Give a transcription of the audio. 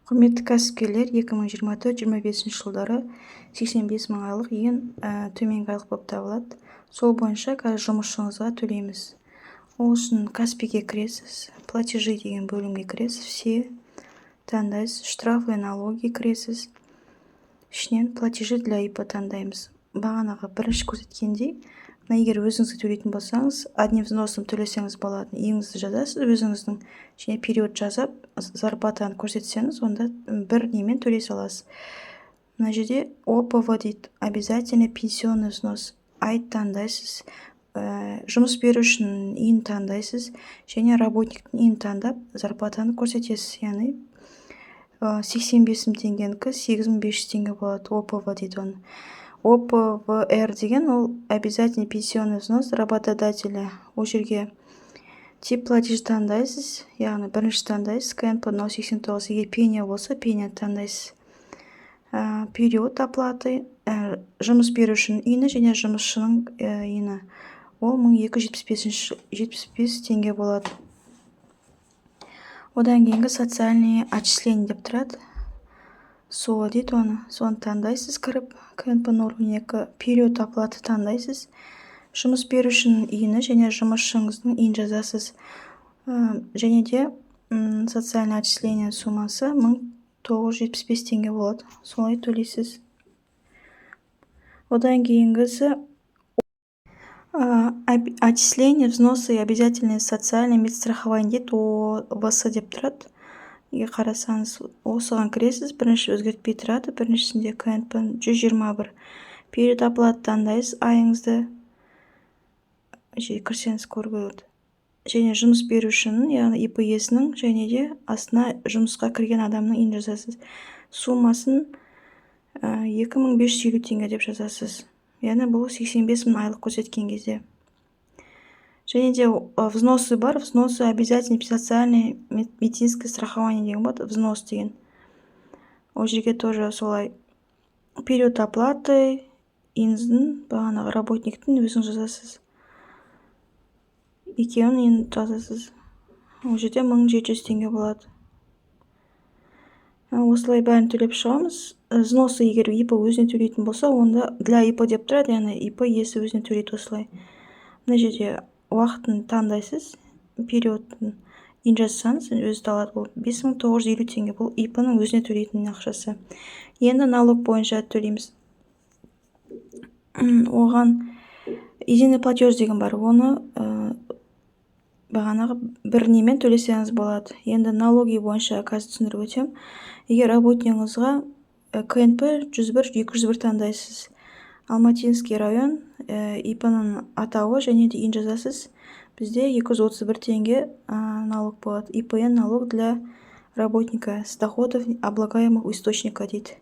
Құрметті кәсіпкерлер, 2024-25 жылдары 85 мың айлық ең төменгі айлық болып табылады. Сол бойынша қазір жұмысшыңызға төлейміз. Ол үшін Каспиге кіресіз, «Платежи» деген бөлімге кіресіз, «Все» таңдайсыз, «Штрафы и налоги» кіресіз, ішінен «Платежи для ИП» таңдаймыз. Бағанағы бірінші көрсеткендей, мына егер өзіңізге төлейтін болсаңыз, одним взносом төлесеңіз болады. ИИН-іңізді жазасыз өзіңіздің және период жазып, зарплатаны көрсетсеңіз, онда бір немен төлей саласыз. Мына жерде ОПВ дейді, обязательный пенсионный взнос. Ай таңдайсыз, жұмыс берушінің ИИН таңдайсыз және работниктің ИИН таңдап, зарплатаны көрсетесіз. Яғни 85 мың теңгенікі 8500 теңге болады. ОПВ дейді оны. ОПВР деген ол обязательный пенсионный взнос работодателя. Ол жерге тип платеж таңдайсыз, яғни бірінші таңдайсыз, КНП 0,89. Егер пеня болса, пеня таңдайсыз. Период оплаты, жұмыс берушінің ИИН-і және жұмысшының ИИН-і. Ол 1275 теңге болады. Одан кейінгі социальные отчисления деп тұрады, СО дейді оны. Соны таңдайсыз кіріп, КНП 0,12, период оплаты таңдайсыз, жұмыс берушінің ИИН-і және жұмысшыңыздың ИИН жазасыз. Және де социальный отчисление суммасы 1975 теңге болады. Солай төлейсіз. Одан кейінгісі отчисление, взносы и обязательное социальное медстрахование дейді, ОВС деп тұрады. Егер қарасаңыз, осыған кіресіз. Бірінші өзгертпей тұрады. Біріншісінде КНП 121, период оплаты таңдайсыз, айыңызды кірсеңіз көруге болады және жұмыс берушінің, яғни ИП иесінің, және де астына жұмысқа кірген адамның ИИН жазасыз. Суммасын 2550 теңге деп жазасыз, яғни бұл 85 мың айлық көрсеткен кезде. Және де взносы бар, взносы обязательный социальный медицинское страхование деген болады. Взнос деген ол жерге тоже солай период оплаты, ИИН-іңіздің, бағанағы работниктің өзіңіз жазасыз, екеуін ИИН жазасыз. Ол жерде 1700 теңге болады. Осылай бәрін төлеп шығамыз. Взносы егер ИП өзіне төлейтін болса, онда «Для ИП» деп тұрады, яғни ИП иесі өзіне төлейді. Осылай мына жерде уақытын таңдайсыз, периодын, ИИН жазсаңыз, өзі алады. Бұл 5950 теңге, бұл ИП ның өзіне төлейтін ақшасы. Енді налог бойынша төлейміз. Оған единый платеж деген бар, оны бағанағы бір немен төлесеңіз болады. Енді налоги бойынша қазір түсіндіріп өтемін. Егер работнигіңізға КНП 101 201 таңдайсыз, Алматинский район, ИП ның атауы және де ИИН жазасыз. Бізде 231 теңге налог болады. ИПН налог для работника с доходов облагаемых источника дейді.